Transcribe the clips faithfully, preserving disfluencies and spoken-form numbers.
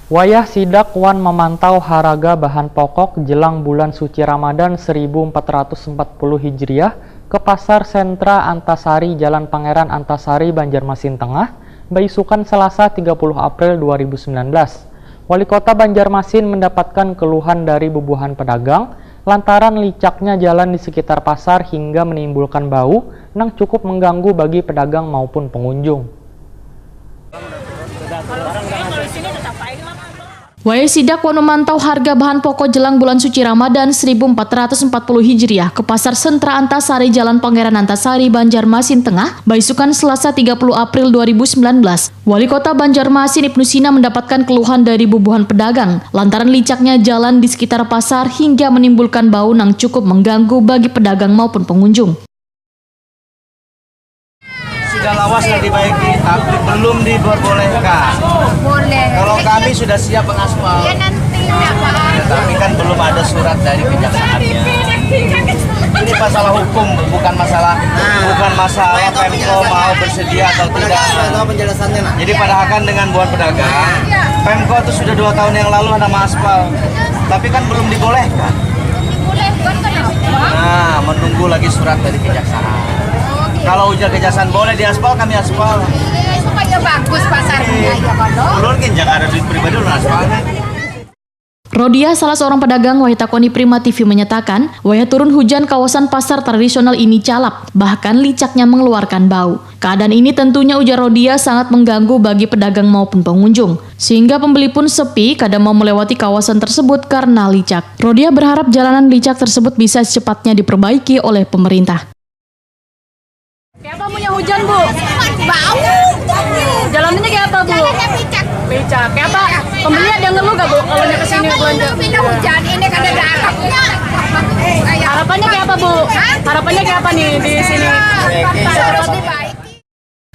Wayah sidak wan mamantau haraga bahan pokok jelang bulan suci Ramadan seribu empat ratus empat puluh Hijriah ke Pasar Sentra Antasari, Jalan Pangeran Antasari, Banjarmasin Tengah, baisukan Selasa tiga puluh April dua ribu sembilan belas. Wali Kota Banjarmasin mendapatkan keluhan dari bubuhan pedagang lantaran licaknya jalan di sekitar pasar hingga menimbulkan bau nang cukup mengganggu bagi pedagang maupun pengunjung. Wayah sidak wan memantau harga bahan pokok jelang bulan suci Ramadan seribu empat ratus empat puluh Hijriah ke Pasar Sentra Antasari, Jalan Pangeran Antasari, Banjarmasin Tengah, baisukan Selasa tiga puluh April dua ribu sembilan belas, Wali Kota Banjarmasin Ibnu Sina mendapatkan keluhan dari bubuhan pedagang lantaran licaknya jalan di sekitar pasar hingga menimbulkan bau nang cukup mengganggu bagi pedagang maupun pengunjung. Sudah lawas dan dibaiki, tapi belum diperbolehkan. Boleh. Kalau kami sudah siap mengaspal. Ya nanti. Tapi kan belum ada surat dari kejaksaannya. Ini masalah hukum, bukan masalah, bukan masalah Pemko mau bersedia atau tidak. Jadi padahal kan dengan buat pedagang, Pemko itu sudah dua tahun yang lalu ada mengaspal, tapi kan belum dibolehkan. Nah, menunggu lagi surat dari kejaksaan. Kalau ujar kejaksaan boleh diaspal, kami aspal. Supaya bagus pasarnya ya kalau. Ulun kan jangan ada duit pribadi ulun aspal. Rodia, salah seorang pedagang wayah takoni Prima T V menyatakan, wayah turun hujan kawasan pasar tradisional ini calap, bahkan licaknya mengeluarkan bau. Keadaan ini tentunya, ujar Rodia, sangat mengganggu bagi pedagang maupun pengunjung, sehingga pembeli pun sepi, kada mau melewati kawasan tersebut karena licak. Rodia berharap jalanan licak tersebut bisa secepatnya diperbaiki oleh pemerintah. Kayak apa punya hujan, Bu? Bau. Jalannya kayak apa, Bu? Jalannya licak. Licak. Kayak apa? Pembeli ada ngeluh gak, Bu? Kalau ke sini belanja. Pindah hujan, ini kan ada arapnya. Harapannya kayak apa, Bu? Harapannya kayak apa nih di sini? Secepatnya baik.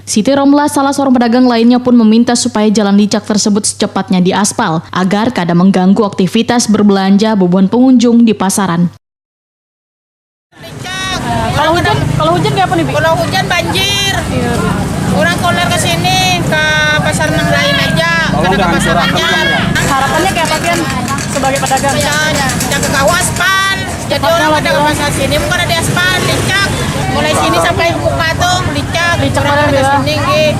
Siti Romlah, salah seorang pedagang lainnya, pun meminta supaya jalan licak tersebut secepatnya diaspal agar kada mengganggu aktivitas berbelanja bubuhan pengunjung di pasaran. Kalau hujan, kalau hujan kayak apa nih, Bi? Kalau hujan banjir. Iya. Orang keluar ke sini, ke pasar yang lain aja, kada ke pasar Banjar. Harapannya kayak apa, Pian, sebagai pedagang? Ya, jaga kawas, Pan. Jadi orang pada ke pasar sini bukan ada aspal, licak. Mulai sini sampai muka tuh licak. Licak banget ya.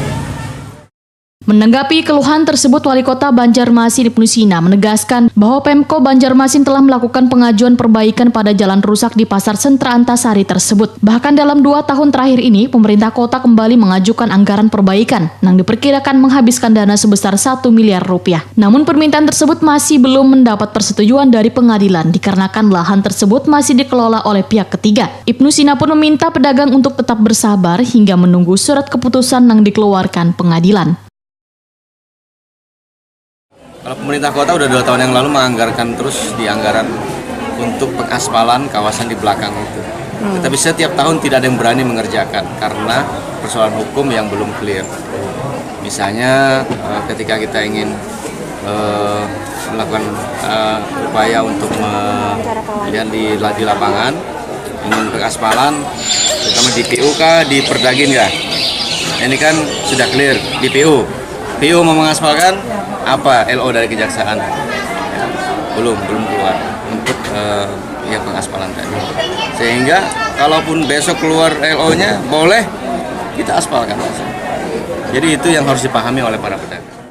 Menanggapi keluhan tersebut, Wali Kota Banjarmasin Ibnu Sina menegaskan bahwa Pemko Banjarmasin telah melakukan pengajuan perbaikan pada jalan rusak di Pasar Sentra Antasari tersebut. Bahkan dalam dua tahun terakhir ini, pemerintah kota kembali mengajukan anggaran perbaikan yang diperkirakan menghabiskan dana sebesar satu miliar rupiah. Namun permintaan tersebut masih belum mendapat persetujuan dari pengadilan dikarenakan lahan tersebut masih dikelola oleh pihak ketiga. Ibnu Sina pun meminta pedagang untuk tetap bersabar hingga menunggu surat keputusan yang dikeluarkan pengadilan. Kalau pemerintah kota udah dua tahun yang lalu menganggarkan terus di anggaran untuk pengaspalan kawasan di belakang itu. Hmm. Tetapi setiap tahun tidak ada yang berani mengerjakan karena persoalan hukum yang belum clear. Misalnya eh, ketika kita ingin eh, melakukan eh, upaya untuk melihat di, di lapangan, ingin pengaspalan, terutama di P U kah, di Perdagin kah? Ini kan sudah clear di P U. P U mau mengaspalkan apa L O dari kejaksaan? Belum, belum keluar untuk uh, ya pengaspalan tadi. Sehingga kalaupun besok keluar L O-nya boleh kita aspalkan. Jadi itu yang harus dipahami oleh para pedagang.